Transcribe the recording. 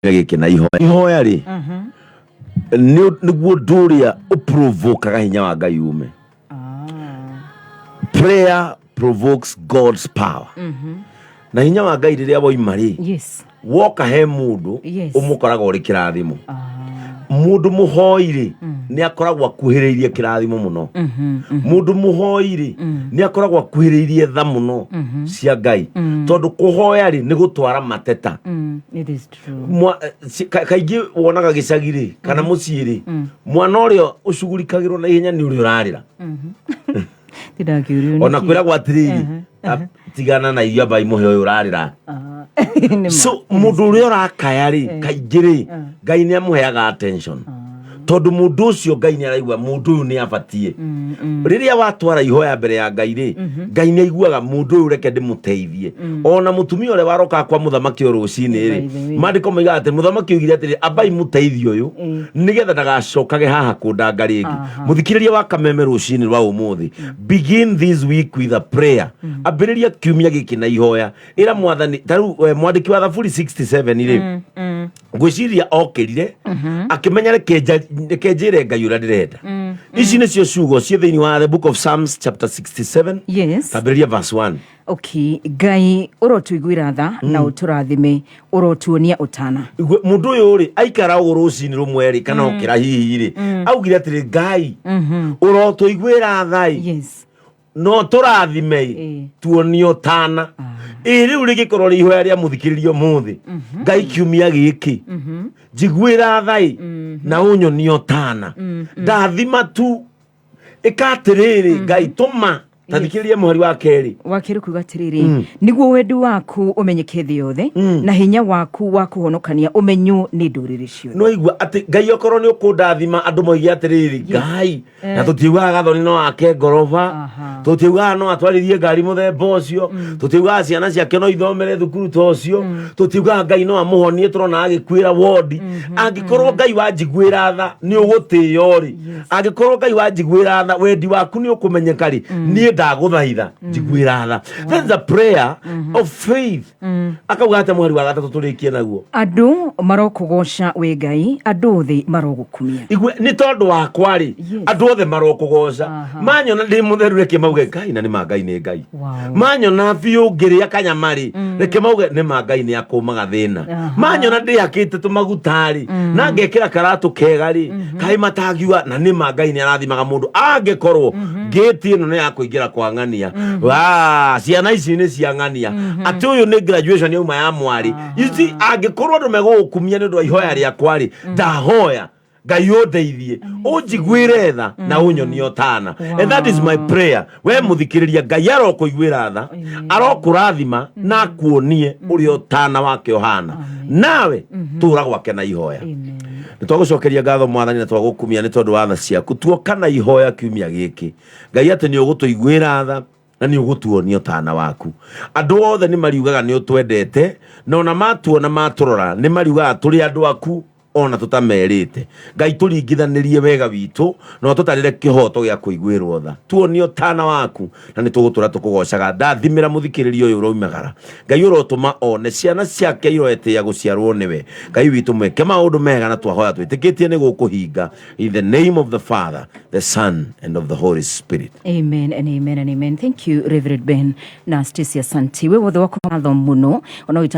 Gĩkĩ na ihoya ihoya rĩ, nĩguo ũndũ ũrĩa ũprovokaga hinya wa Ngai ume. Prayer provokes God's power, na hinya wa Ngai rĩrĩa woima rĩ, woka he mũndũ, ũmũkoraga ũrĩ kĩrathimo. Mũndũ mũhoi rĩ, nĩ akoragwo akuhĩrĩirie kĩrathimo mũno. Mũndũ mũhoi rĩ, nĩ akoragwo akuhĩrĩirie tha mũno cia Ngai, tondũ kũhoya rĩ, nĩ gũtwara mateta. It is true. Kaingĩ wonaga gĩcagi rĩ, kana mũciĩ rĩ, mwana ũrĩa ũcugurikagĩrwo na ihenya nĩ ũrĩa ũrarĩra. Ndakĩũrio. Ona kwĩragwo atĩrĩrĩ, "Tigana na irio, ambai mũhe ũyũ ũrarĩra." So mũndũ ũrĩa ũrakaya rĩ, kaingĩ rĩ, Ngai nĩ amũheaga attention, tondũ mũndũ ũcio Ngai nĩ araigua mũndũ ũyũ nĩ abatiĩ. Rĩrĩa watwara ihoya mbere ya Ngai rĩ, Ngai nĩ aiguaga mũndũ ũyũ, reke ndĩmũteithie. Ona mũtumia ũrĩa waroka kwa mũthamaki o rũcinĩ rĩ, By the way. Maandĩko moigaga atĩ mũthamaki oigire atĩrĩ, "Ambai mũteithie ũyũ, nĩgetha ndagacokage haha kũndanga rĩngĩ." Mũthikĩrĩria wa Kameme rũcinĩ rwa ũmũthĩ, begin this week with a prayer. Ambĩrĩria kiumia gĩkĩ na ihoya. Ĩra Mwathani ta rĩu, mwandĩki wa Thaburi 67 rĩ, ngwĩciria okĩrire akĩmenya, "Reke njĩre Ngai ũrĩa ndĩrenda." Ici nĩcio ciugo ciĩ thĩinĩ wa the Book of Psalms, chapter 67. Ambĩrĩria verse 1. Okay. Ngai, ũrotũiguĩra tha na ũtũrathime, ũrotuonia ũtana. Mũndũ ũyũ rĩ, aikara ũguo rũcinĩ rũmwe rĩ, kana okĩra hihi rĩ, augire atĩrĩ, "Ngai, ũrotũiguĩra thai no tũrathime, tuonie ũtana." Ĩ rĩu rĩgĩkorwo rĩ ihoya rĩa mũthikĩrĩria ũmũthĩ: Ngai, kiumia gĩkĩ njiguĩra thai na ũnyonie ũtana, ndathima tu. Ĩka atĩrĩrĩ, Ngai, tũma tathikĩrĩria mũhari wa kerĩ. Wa kerĩ kuga atĩrĩrĩ, "Nĩguo wendi waku ũmenyeke thĩ yothe, na hinya waku wa kũhonokania ũmenywo nĩ ndũrĩrĩ ciothe." No igua atĩ Ngai, okorwo nĩ ũkũndathima, andũ moige atĩrĩrĩ, Ngai, na tũtiugaga Gathoni no ake ngoroba, tũtiugaga no atwarithie ngari mũthemba ũcio, tũtiugaga ciana ciake no ithomere thukuru ta ũcio, tũtiugaga Ngai no amũhonie tũrona agĩkuĩra wondi. Angĩkorwo Ngai wanjiguĩra tha nĩ ũgũtĩo rĩ, angĩkorwo Ngai wanjiguĩra tha wendi waku nĩ ũkũmenyeka rĩ, niĩ ndagũthaitha njiguĩra tha. That's a prayer of faith. Akauga atĩ mũhari wa gatatũ tũrĩkie naguo. "Andũ marokũgoca we Ngai, andũ othe marogũkumia." Igue nĩ tondũ wakwa rĩ, andũ othe marokũgoca. Manyona ndĩ mũtheru, reke mauge, "Ngai, na nĩ ma Ngai nĩ Ngai." Manyona biũ ngĩrĩa kanyama rĩ, reke mauge, "Nĩ ma Ngai nĩ akũmaga thĩna." Manyona ndĩhakĩte tũmaguta rĩ, na ngekĩra karatũ kega rĩ, kaĩ matangiuga, "Na nĩ ma Ngai nĩ arathimaga mũndũ?" Angĩkorwo ngĩti ĩno nĩ ya kũingĩra kwa ng'ania, wa ciana ici nĩ cia ng'ania, atĩ ũyũ nĩ graduation yauma ya mwarĩ. You see, angĩkorwo andũ megũgũkumia nĩ ũndũ wa ihoya rĩakwa rĩ, ndahoya Ngai ũndeithie, ũnjiguĩre tha na ũnyonie ũtana. And that is my prayer. We mũthikĩrĩria, Ngai arokũiguĩra tha, arokũrathima na akuonie ũrĩa ũtana wake ũhana, nawe tũra gwake na ihoya. Amen. Nĩ twagũcokeria ngatho, Mwathani, na twagũkumia nĩ tondũ wa tha ciaku. Tuoka na ihoya kiumia gĩkĩ, Ngai, atĩ nĩ ũgũtũiguĩra tha na nĩ ũgũtuonia ũtana waku. Andũ othe nĩ mariugaga nĩ ũtwendete, na ona matuona matũrora nĩ mariugaga tũrĩ andũ aku ona tũtamerĩte. Ngai, tũringithanĩrie wega witũ na ũtũtarĩre kĩhoto gĩa kũiguĩrwo tha. Tuonie ũtana waku na nĩ tũgũtũra tũkũgocaga. Ndathimĩra mũthikĩrĩria ũyũ ũroimagara. Ngai, ũrotũma one ciana ciake iroetĩĩa gũciarwo nĩwe. Ngai witũ, mwĩke maũndũ mega, na twahoya twĩtĩkĩtie nĩ gũkũhinga. In the name of the Father, the Son and of the Holy Spirit. Amen and amen and amen. Thank you, Reverend Ben na Stacy. Asante we wothe wakwa matho muno ona wita.